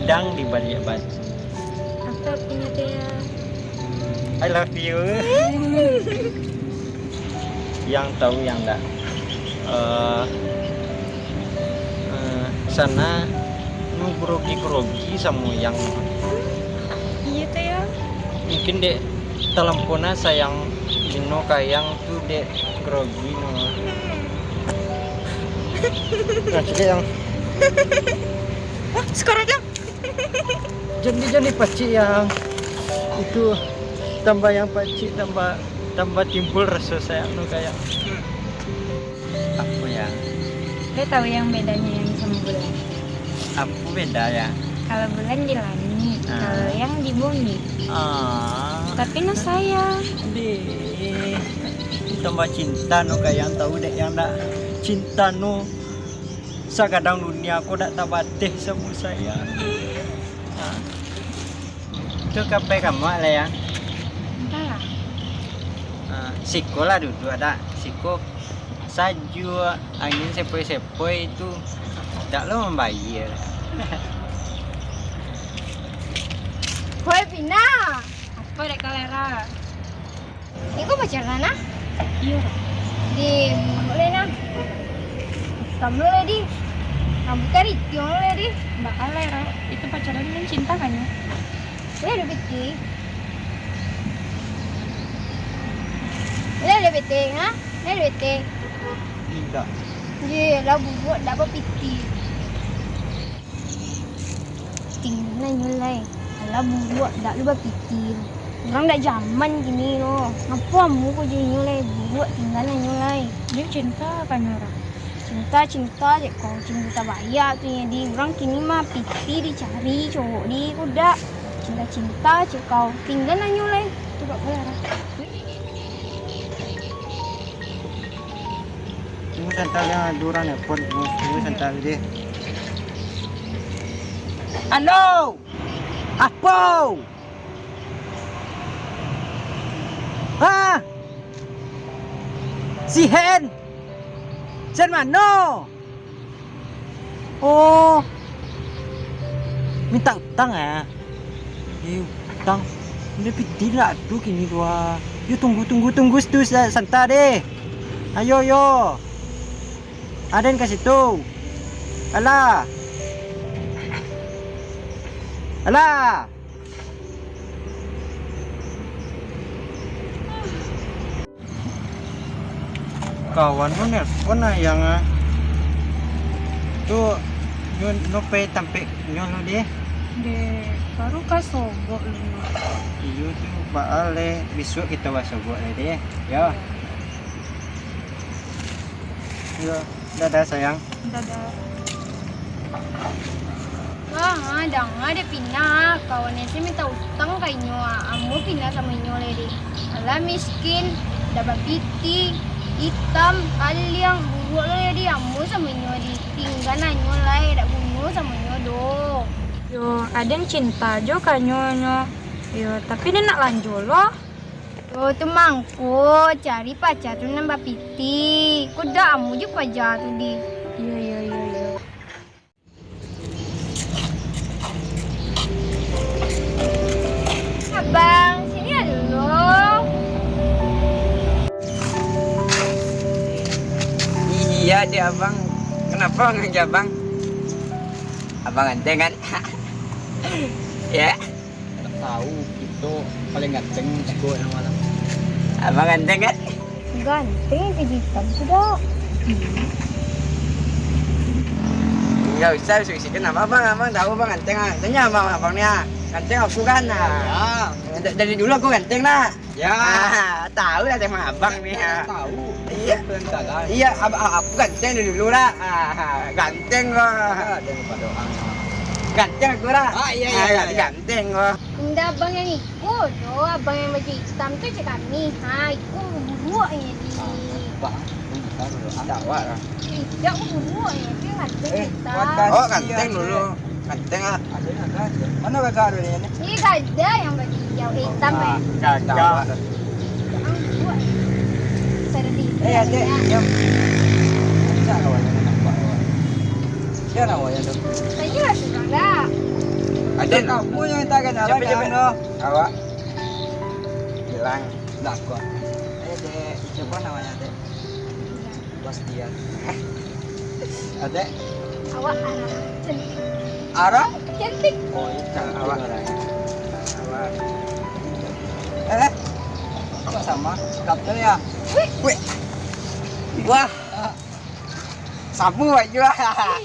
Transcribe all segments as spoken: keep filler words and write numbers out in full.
Dang di baliak batu. Apa artinyo tu, Yang? I love you. Yang tahu, Yang ndak? Eh, eh, Sana nu grogi-grogi samo Yang. Iyo tu, Yang. Mungkin dek talampau na sayang Ino ka Yang tu dek grogi no. Nah, cik Yang. Wah, sekarang Yang. Jadi, jadi pacik Yang. Itu tambah Yang pacik, tambah, tambah timbul raso sayang no ka Yang. Apo, Yang? Kau tahu Yang bedanyo Yang samo bulan? Apo beda, Yang? Kalau bulan di langik, ah, kalau Yang di bumi. Ah. Tapi no sayang. Deh, tambah cinta no ka Yang, tahu dek Yang ndak? Cinta no sagadang dunia ko dak tabateh samo sayang. Ah. Tu ka pai ka ma lai, Yang? Antahlah. Ah, siko lah duduak, dak? Siko sajuak, angin sepoi-sepoi tu dak lo mambayia. Hoi, Pina! Apo dek Kalera? Iko pacaran, ah? Iyo. Di, buruak lai nah. Kamu lai, di. Rambuik kariting lai, di. Baa lai, Ra. Itu pacaran nan cinta kan, yo? Lai ado piti. Lai ado piti, ha? Lai ado piti. Indak. Ye, lah buruak dak bapiti. Tinggan nyo lai. Alah buruak, dak lu bapiti. Urang dak jaman kini lo. Ngapo amu ko jo inyo lai? Buruak, tinggan nyo lai. Dia cinta kan urang? Cinta, cinta je kau. Cinta baiak tu nyo di. Urang kini mah piti dicari cowok di, ko dak. Cinta, cinta je kau. Tinggan nyo lai. Tu bak bola lah. Tunggu santa, yang ado urang nelpon. Tunggu, tunggu santa deh. Alo! Apo? Ha? Si Hen? Sen mano? Oh. Minta utang, eh? Eh, utang. Indak piti lah tu kini tu, ah. Yo, tunggu, tunggu, tunggu situ sa-, santa deh. Ayo, yo. Aden ka situ. Alah. Alah. Kawan ko nelpon lah, Yang, ah. Tu, nyo, no pai tampek nyo lo deh. Deh, baru ka sobok lo, no. Iyo tu, baa leh, bisuak kito basobok leh deh. Yo. Yo, dadah sayang. Dadah. Wah, ah, danga dek Pina, kawan ese minta utang ka inyo, ah. Ambo Pina samo inyo lai deh. Alah miskin, dak bapiti, itam, kaliang, buruak lo lai deh, ambo samo inyo deh. Tinggan anyo lai, dak guno samo inyo doh. Yo, aden cinta jo ka nyo, nyo. Yo, tapi den nak lanjo lo. Yo, tu mangko, cari pacar tu nan bapiti. Ko dak ambo jo paja tu deh. Iyo, iyo, iyo, iyo. Abang, sini dulu. Iya, dek abang. Kenapa manggil abang? Abang ganteng kan? Ya. Tahu, kito paling ganteng siko yang malam. Abang ganteng kan? Ganteng, biji itam tu dak. Enggak usah bisik-bisik, kenapa abang? Abang tahu abang ganteng, ah. Tanya abang, abang ni, ah. Ganteng aku kan, ah. Ya. Da-, dari dulu aku ganteng, nak. Ya. Ah, tahu lah sama abang ni, ah. Tahu. Iya. Iya, ab-, a-, aku ganteng dari dulu, lah. Ah, ganteng kok. Ada yang pada orang. Ganteng aku, lah. Ah, iya, iya, iya, iya. Ganteng kok. Indak abang yang iko doh, abang yang baju itam tu cek kami. Ha, iko buruak ni di. Ah, abang, bentar dulu, ah. Awak lah. Indak, buruak ni, tu ganteng itam. Eh, oh, ganteng dulu. Ganteng, ah. Ada yang ganteng. Mana kakak ada ni? Ni gada yang baju hijau, eh, itam, eh. Gada. Jangan buruak ni. Sadar diri. Eh, adik, diam. Bisa kawan yang nampak kawan. Siapa awaknya tu? Tanyalah surang dah. Ado kamu yang minta kenalan. Siapa, siapa? Jangan doh. Awak. Bilang. Lah, kok. Eh, Dek, siapa namanya, Dek? Bastian. Adek? Awak Ara. Cantik. Ara? Cantik. Oh, iya, cantik. Awak. Awak. Eh, kok sama? Couple ya? Wih. Wih. Wah. Sama juga.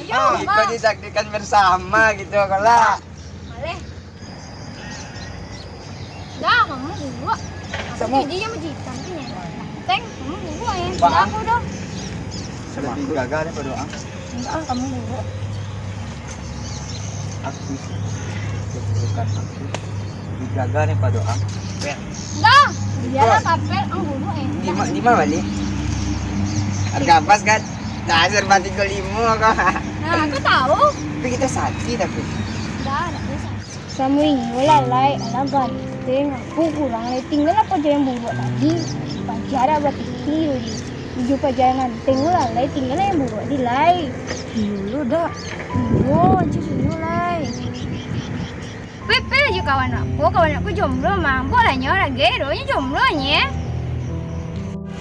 Iya, iko Bang. Ditakdirkan bersama gitu, kalau. Maleh. Dah, kamu guguk. Aku sama. Jadi yang majikan tu ya. Teng, kamu guguk ya. Bang. Dah, aku dah. Lebih gagah daripada ang. Enggak, ah, kamu guguk. Aku, keburukan aku lebih gagah daripada ang. Dah, biarlah kapel, ang guguk ya. Di ma-, di mana balik? Harga pas kan? Dasar mati kelima kau. Nah, aku tahu. Tapi kita sakit tapi. Dah, tak bisa. Samo inyo lah, Lai, alah ganteng, aku kurang, Lai, tinggalah paja yang buruak tadi, paja dak bapikir, Lai, uju paja yang ganteng lah, Lai, tinggalah yang buruak di, Lai. Iyo lo dak, iyo, anci sunyo, Lai. Pepe jo kawan aku, kawan aku jomblo, mabok lah nyo, dak gero nyo jomblo nye.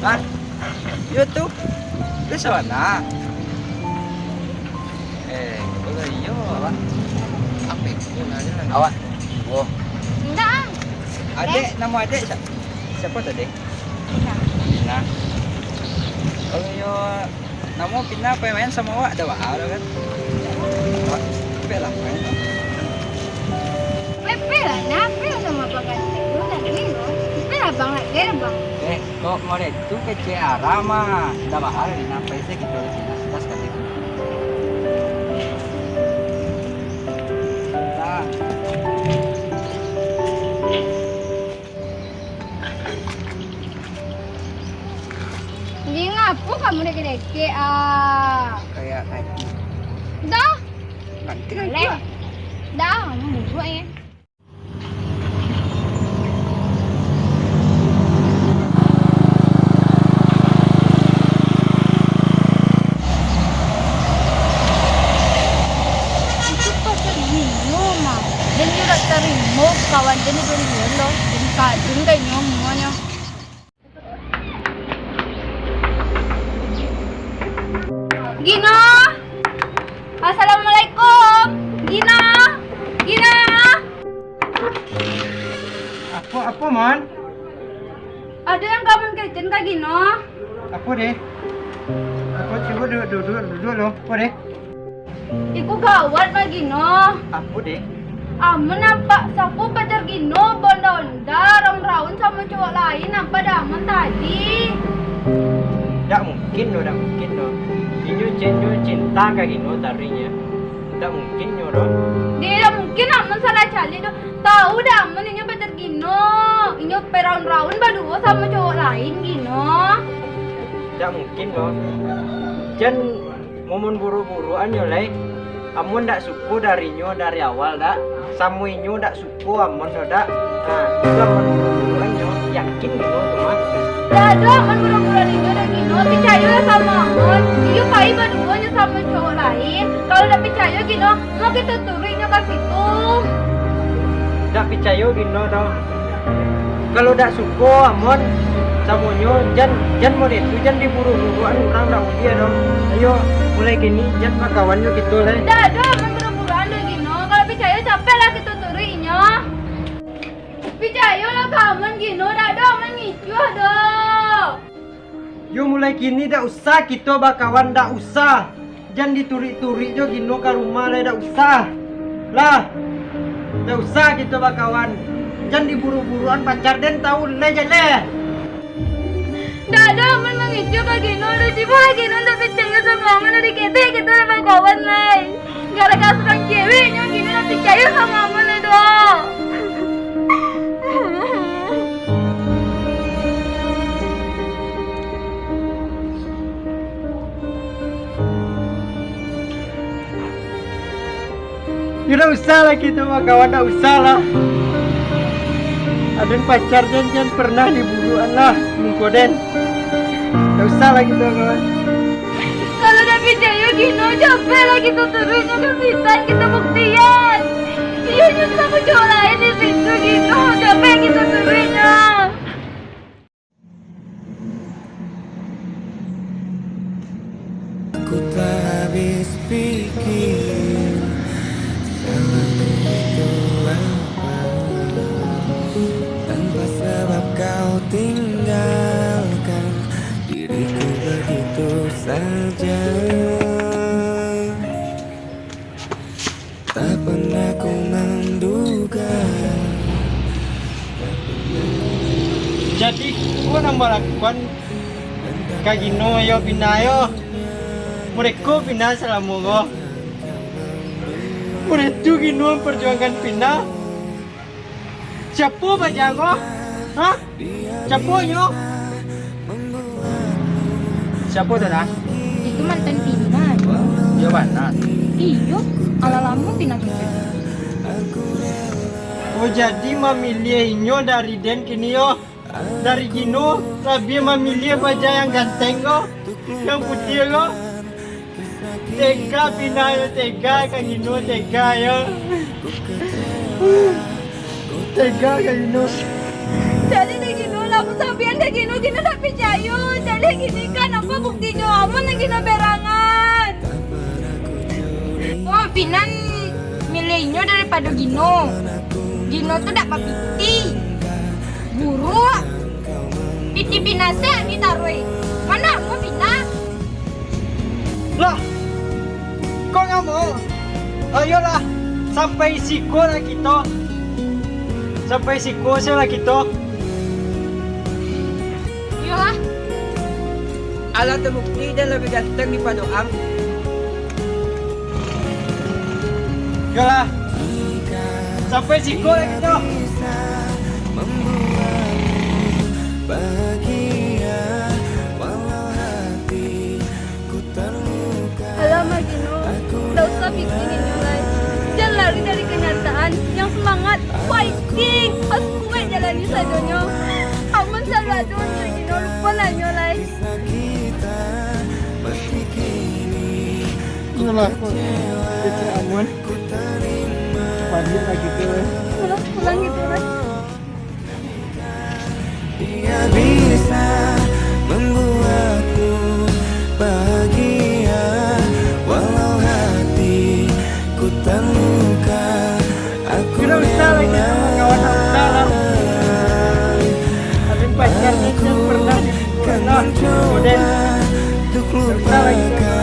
Hah? Iyo tu. Itu sabana. Eh, kalau iyo, apa? Apa itu? Awak. Oh. Indak, ah. Adek, eh. Nama adek sa-, siapa tadi? Pina. Pina. Kalau iyo, nama Pina, apa main sama awak? Ada awak, ada kan? Awak, apa lah, main? Pepe lah, nah, pepe lah sama abang ganteng tu, dah gilo. Pepe lah, bang, lah, dia lah, bang. Eh, kok model tu kecil arah mah, dah bahal ni, nah, paisah kita di sini, sudah sekali. Nah. Di ngapo kamu dekek-dekek, ah? Kayak tadi. Dah. Nanti lagi. Leh. Dah, kamu buruak ya. Itu pacar Gino, mah. Den nyo dak tarimo, kawan den itu Gino. Jadi kadun kayak nyo muanyo. Gino! Assalamualaikum! Gino! Gino! Apo, apo, Mon? Ado yang ka Mon kecen ka Gino. Apo, deh? Apo, cubo duduak, duduak, duduak lo. Apo, deh? Iko gawat, Mak Gino. Apo, deh? Amon nampak sapo pacar Gino, bonda-onda, raun-raun samo cowok lain, nampak di amon tadi. Dak mungkin doh, dak mungkin doh. Inyo cin-, inyo cinta ka Gino taruih nyo. Dak mungkin nyo doh. Deh, dak mungkin amon salah caliak doh. Tahu dak amon inyo pacar Gino. Inyo pai raun-raun baduo samo cowok lain, Gino. Dak mungkin doh. Jan Momon buruak-buruakan nyo lai. Amon dak suko dari nyo dari awal dak. Samo inyo dak suko amon tu dak. Nah, itu amon buruak-buruakan nyo. Yakin Gino tu mah. Dak ado amon buruak-buruakan inyo dak Gino. Picayolah samo amon. Inyo pai baduo nyo samo cowok lain. Kalau dak picayo Gino, mau kito turuik nyo ka situ. Dak picayo Gino tu. Kalau dak suko amon samo nyo, jan, jan model tu, jan diburuak-buruakan urang, dak buliah doh. Ayo, mulai kini jan bakawan jo kito lai. Dak ado amon buruak-buruakan doh Gino. Kalau picayo, capeklah kito turuik inyo. Picayolah ka amon Gino, dak ado amon ngicuah doh. Yo, mulai kini dak usah kito bakawan, dak usah. Jan dituruik-turuik jo Gino ka rumah lai, dak usah. Lah, dak usah kito bakawan. Jan diburuak-buruakan pacar den, tahu lai jan lai. Dak ado amon mangicuah ka Gino, dah tibo lai Gino dak picayo samo amon, dah dikecek kito dak bakawan lai. Gara-gara surang cewek nyo Gino dak picayo samo amon lai doh. Yo, dak usah lah kito bakawan, dak usah lah. Aden pacar jan, jan pernah diburuakan lah muko den. Dak usah lah kito bakawan. Kalau dak picayo Gino, capeklah kito turuik nyo ka sitan, kito buktian. Iyo, nyo samo cowok lain di situ, Gino. Siapa yang kita suruh, Nyo? Aku tak habis pikir, salahku itu apa? Tanpa sebab kau tinggalkan diriku begitu saja. Tak pernah ku menduga. Jadi, ko nan balakuan ka Gino yo, Pina yo. Mode ko Pina salamo ko. Mode tu Gino memperjuangkan Pina. Siapo paja ko? Hah? Siapo nyo? Siapo tu, nah? Itu mantan Pina. Iyo, bana. Iyo, alah lamo Pina putuih. Oh, jadi mamiliah inyo dari den kini yo. Dari Gino, labiah mamiliah paja yang ganteng ko, yang putiah ko. Tega Pina yo, tega ka Gino, tega yo. Tega ka Gino. Jadi dek Gino lah, aku sampian ka Gino, Gino dak picayo. Jadi gini kan, apa buktinyo? Aman nan Gino berangan. Oh, Pina miliah inyo daripado Gino. Gino tu dak bapiti. Buruak. Piti Pina se ditaruih. Mano amuah Pina? Lah, kok ngamuk? Ayolah, sampai siko lah kito. Sampai siko se lah kito. Iyolah. Alah tabukti den labiah ganteng daripado ang. Iyolah. Sampai siko lah kito. Alah mah Gino, dak usah pikiahan inyo lai. Jan lari dari kanyataan, yang semangat, fighting, harus kuaik jalani sadonyo. Amun salalu ado untuak Gino, lupolah inyo lai. Iyolah, kecek amun. Baliak lah kito lai. Pulang, pulang kito lai. Dia bisa membuatku bahagia, walau hatiku terluka. Aku Sudah usah lagi sama kawan aku, dah lah. Amin pacar ni pernah di Model. Sudah usah lagi sama